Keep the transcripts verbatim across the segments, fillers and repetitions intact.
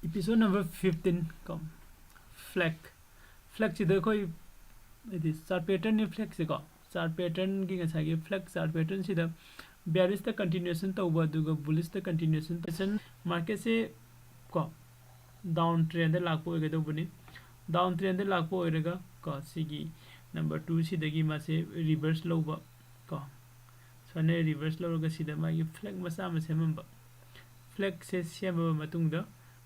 Episode number fifteen ꯀꯣ, flag. Flagꯁꯤꯗ ꯑꯩꯈꯣꯏ ꯍꯥꯏꯗꯤ chart patternꯅꯤ flagꯁꯦꯀꯣ. Chart patternꯒꯤ ꯉꯁꯥꯏꯒꯤ flag chart patternꯁꯤꯗ bearishꯇ continuation ꯇꯧꯕ, ꯑꯗꯨꯒ bullishꯇ continuation, marketꯁꯦ ꯀꯣ down trendꯗ ꯂꯥꯛꯄ ꯑꯣꯏꯒꯗꯧꯕꯅꯤ. Down trendꯗ ꯂꯥꯛꯄ ꯑꯣꯏꯔꯒ ꯀꯣ ꯁꯤꯒꯤ number twoꯁꯤꯗꯒꯤ ꯃꯥꯁꯦ reverse ꯂꯧꯕ ꯀꯣ, ꯁꯨꯃꯥꯏꯅ reverse ꯂꯧꯔꯒ ꯁꯤꯗ ꯃꯥꯒꯤ flag ꯃꯆꯥ ꯑꯃ ꯁꯦꯝꯃꯝꯕ. Flagꯁꯦ ꯁꯦꯝꯃꯕ ꯃꯇꯨꯡꯗ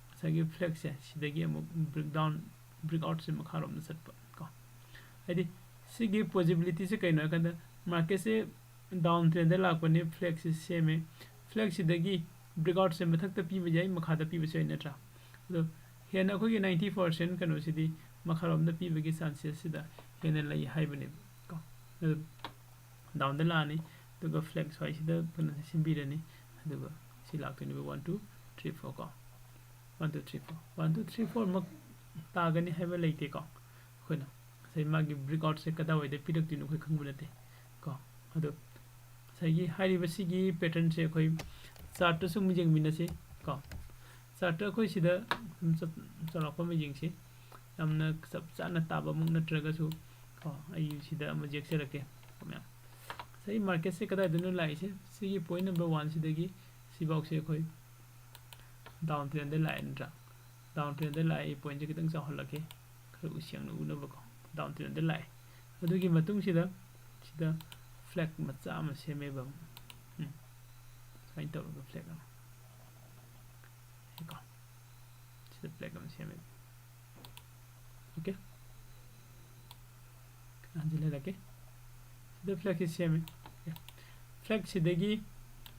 ꯉꯁꯥꯏꯒꯤ flagꯁꯦ ꯁꯤꯗꯒꯤ ꯑꯃꯨꯛ breakdown, breakoutꯁꯦ ꯃꯈꯥꯔꯣꯝꯗ ꯆꯠꯄ ꯀꯣ. ꯍꯥꯏꯗꯤ ꯁꯤꯒꯤ possibilityꯁꯦ ꯀꯩꯅꯣ ꯍꯥꯏꯀꯥꯟꯗ marketꯁꯦ down trendꯗ ꯂꯥꯛꯄꯅꯦ, flagꯁꯦ ꯁꯦꯝꯃꯦ, flagꯁꯤꯗꯒꯤ breakoutꯁꯦ ꯃꯊꯛꯇ ꯄꯤꯕ ꯌꯥꯏ, ꯃꯈꯥꯗ ꯄꯤꯕꯁꯨ ꯌꯥꯏ, ꯅꯠꯇ꯭ꯔꯥ? ꯑꯗꯣ ꯍꯦꯟꯅ ꯑꯩꯈꯣꯏꯒꯤ ninety percent ꯀꯩꯅꯣꯁꯤꯗꯤ ꯃꯈꯥꯔꯣꯝꯗ ꯄꯤꯕꯒꯤ chances ꯁꯤꯗ ꯍꯦꯟꯅ ꯂꯩ ꯍꯥꯏꯕꯅꯦꯕ ꯀꯣ. ꯑꯗꯨ downꯗ ꯂꯥꯛꯑꯅꯤ, ꯑꯗꯨꯒ flag ꯁ꯭ꯋꯥꯏꯁꯤꯗ ꯀꯩꯅꯣꯁꯦ ꯁꯦꯝꯕꯤꯔꯅꯤ, ꯑꯗꯨꯒ ꯁꯤ ꯂꯥꯛꯇꯣꯏꯅꯦꯕ one two three four ꯀꯣ. One two three four, one two three four ꯃꯛ ꯇꯥꯒꯅꯤ ꯍꯥꯏꯕ ꯂꯩꯇꯦꯀꯣ. ꯑꯩꯈꯣꯏꯅ ꯉꯁꯥꯏ ꯃꯥꯒꯤ breakoutꯁꯦ ꯀꯗꯥꯏꯋꯥꯏꯗ ꯄꯤꯔꯛꯇꯣꯏꯅꯣ ꯑꯩꯈꯣꯏ ꯈꯪꯕ ꯅꯠꯇꯦ ꯀꯣ. ꯑꯗꯣ ꯉꯁꯥꯏꯒꯤ ꯍꯥꯏꯔꯤꯕ ꯁꯤꯒꯤ patternꯁꯦ ꯑꯩꯈꯣꯏ chartꯇꯁꯨ ꯑꯃꯨꯛ ꯌꯦꯡꯃꯤꯟꯅꯁꯤ ꯀꯣ. Chartꯇ ꯑꯩꯈꯣꯏ ꯁꯤꯗ ꯁꯨꯝ ꯆꯞ-, ꯆꯥꯎꯔꯥꯛꯄ ꯑꯃ ꯌꯦꯡꯁꯤ. ꯌꯥꯝꯅ ꯆꯞ ꯆꯥꯅ ꯇꯥꯕꯃꯛ ꯅꯠꯇ꯭ꯔꯒꯁꯨ ꯀꯣ, ꯑꯩ ꯁꯤꯗ ꯑꯃ ꯌꯦꯛꯆꯔꯛꯀꯦ ꯃꯌꯥꯝ. ꯉꯁꯥꯏ marketꯁꯦ ꯀꯗꯥꯏꯗꯅꯣ ꯂꯥꯛꯏꯁꯦ? ꯁꯤꯒꯤ point number oneꯁꯤꯗꯒꯤ ꯁꯤꯐꯥꯎꯁꯦ ꯑꯩꯈꯣꯏ down trendꯗ ꯂꯥꯛꯑꯦ ꯅꯠꯇ꯭ꯔꯥ? Down trendꯗ ꯂꯥꯛꯑꯦ, ꯑꯩ pointꯁꯦ ꯈꯤꯇꯪ ꯆꯥꯎꯍꯜꯂꯛꯀꯦ, ꯈꯔ ꯎ-, ꯁꯦꯡꯅ ꯎꯅꯕꯀꯣ. Down trendꯗ ꯂꯥꯛꯑꯦ, ꯑꯗꯨꯒꯤ ꯃꯇꯨꯡꯁꯤꯗ ꯁꯤꯗ flag ꯃꯆꯥ ꯑꯃ ꯁꯦꯝꯃꯦꯕ ꯑꯃꯨꯛ. ꯎꯝ. ꯁꯨꯃꯥꯏꯅ ꯇꯧꯔꯒ flag ꯑꯃ ꯀꯣ, ꯁꯤꯗ flag ꯑꯃ ꯁꯦꯝꯃꯦ. Okay, ꯍꯟꯖꯤꯜꯍꯜꯂꯛꯀꯦ. ꯁꯤꯗ flagꯁꯤ ꯁꯦꯝꯃꯦ. Okay, flagꯁꯤꯗꯒꯤ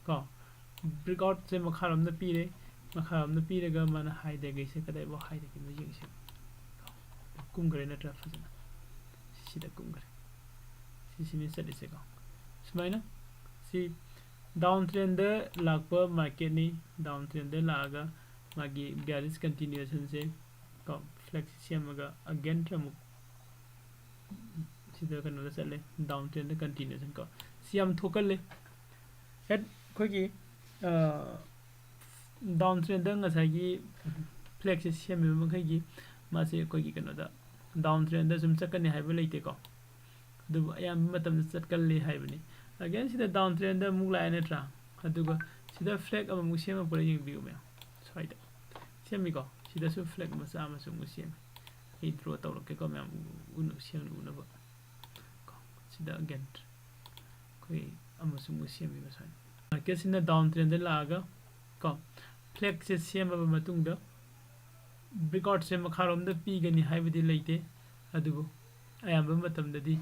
ꯀꯣ breakoutꯁꯦ ꯃꯈꯥꯔꯣꯝꯗ ꯄꯤꯔꯦ, ꯃꯈꯥꯔꯣꯝꯗ ꯄꯤꯔꯒ ꯃꯥꯅ high ꯗꯒꯤꯁꯦ ꯀꯗꯥꯏꯐꯥꯎ high ꯗꯒꯤꯅꯣ ꯌꯦꯡꯁꯦ. ꯀꯨꯝꯈ꯭ꯔꯦ ꯅꯠꯇ꯭ꯔꯥ? ꯐꯖꯅ ꯁꯤꯗ ꯀꯨꯝꯈ꯭ꯔꯦ. ꯁꯤꯁꯤꯅꯤ ꯆꯠꯂꯤꯁꯦꯀꯣ. ꯁꯨꯃꯥꯏꯅ ꯁꯤ down trendꯗ ꯂꯥꯛꯄ marketꯅꯤ. Down trendꯗ ꯂꯥꯛꯑꯒ ꯃꯥꯒꯤ bearish continuationꯁꯦ ꯀꯣ, flag ꯁꯦꯝꯃꯒ again ꯑꯃꯨꯛ ꯁꯤꯗ ꯀꯩꯅꯣꯗ ꯆꯠꯂꯦ, down trendꯗ continuation ꯀꯣ. ꯁꯤ ꯌꯥꯝ ꯊꯣꯛꯀꯜꯂꯦ. Head ꯑꯩꯈꯣꯏꯒꯤ down trendꯗ ꯉꯁꯥꯏꯒꯤ ꯐ꯭ꯂꯦꯛꯁꯦ ꯁꯦꯝꯃꯤꯕ ꯃꯈꯩꯒꯤ ꯃꯥꯁꯦ ꯑꯩꯈꯣꯏꯒꯤ ꯀꯩꯅꯣꯗ down trendꯗ ꯁꯨꯝ ꯆꯠꯀꯅꯤ ꯍꯥꯏꯕ ꯂꯩꯇꯦꯀꯣ꯫ ꯑꯗꯨꯕꯨ ꯑꯌꯥꯝꯕ ꯃꯇꯝꯗ ꯆꯠꯀꯜꯂꯤ ꯍꯥꯏꯕꯅꯤ꯫ Again ꯁꯤꯗ down trendꯗ ꯑꯃꯨꯛ ꯂꯥꯛꯑꯦ ꯅꯠꯇ꯭ꯔꯥ? ꯑꯗꯨꯒ ꯁꯤꯗ ꯐ꯭ꯂꯦꯛ ꯑꯃꯃꯨꯛ ꯁꯦꯝꯃꯛꯄ꯭ꯔꯥ ꯌꯦꯡꯕꯤꯌꯨ ꯃꯌꯥꯝ꯫ ꯁ꯭ꯋꯥꯏꯗ ꯁꯦꯝꯃꯤꯀꯣ꯫ ꯁꯤꯗꯁꯨ ꯐ꯭ꯂꯦꯛ ꯃꯆꯥ ꯑꯃꯁꯨ ꯑꯃꯨꯛ ꯁꯦꯝꯃꯤ꯫ ꯑꯩ ꯗ꯭ꯔꯣ ꯇꯧꯔꯛꯀꯦꯀꯣ ꯃꯌꯥꯝ ꯎ-, ꯎꯅ-, ꯁꯦꯝꯅ ꯎꯅꯕ꯫ ꯀꯣ, ꯁꯤꯗ again ꯑꯩꯈꯣꯏ ꯑꯃꯁꯨ ꯑꯃꯨꯛ ꯁꯦꯝꯃꯤ ꯉꯁꯥꯏ꯫ ꯃꯥꯔꯀꯦꯠꯁꯤꯅ down trendꯗ ꯂꯥꯛꯑꯒ ꯀꯣ, ꯐ꯭ꯂꯦꯛꯁꯦ ꯁꯦꯝꯃꯕ ꯃꯇꯨꯡꯗ breakoutꯁꯦ ꯃꯈꯥꯔꯣꯝꯗ ꯄꯤꯒꯅꯤ ꯍꯥꯏꯕꯗꯤ ꯂꯩꯇꯦ, ꯑꯗꯨꯕꯨ ꯑꯌꯥꯝꯕ ꯃꯇꯝꯗꯗꯤ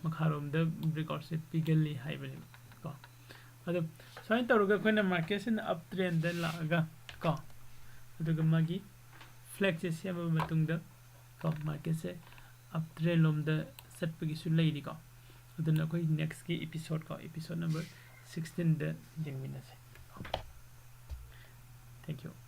ꯃꯈꯥꯔꯣꯝꯗ breakoutꯁꯦ ꯄꯤꯒꯜꯂꯤ ꯍꯥꯏꯕꯅꯦꯕ ꯀꯣ꯫ ꯑꯗꯣ ꯁꯨꯃꯥꯏꯅ ꯇꯧꯔꯒ ꯑꯩꯈꯣꯏꯅ ꯃꯥꯔꯀꯦꯠꯁꯤꯅ up trendꯗ ꯂꯥꯛꯑꯒ ꯀꯣ, ꯑꯗꯨꯒ ꯃꯥꯒꯤ ꯐ꯭ꯂꯦꯛꯁꯦ ꯁꯦꯝꯃꯕ ꯃꯇꯨꯡꯗ ꯀꯣ, ꯃꯥꯔꯀꯦꯠꯁꯦ up trend ꯂꯣꯝꯗ ꯆꯠꯄꯒꯤꯁꯨ ꯂꯩꯔꯤꯀꯣ꯫ ꯑꯗꯨꯅ ꯑꯩꯈꯣꯏ nextꯀꯤ episode ꯀꯣ, episode number sixteenꯗ ꯌꯦꯡꯃꯤꯟꯅꯁꯦ꯫ Thank you꯫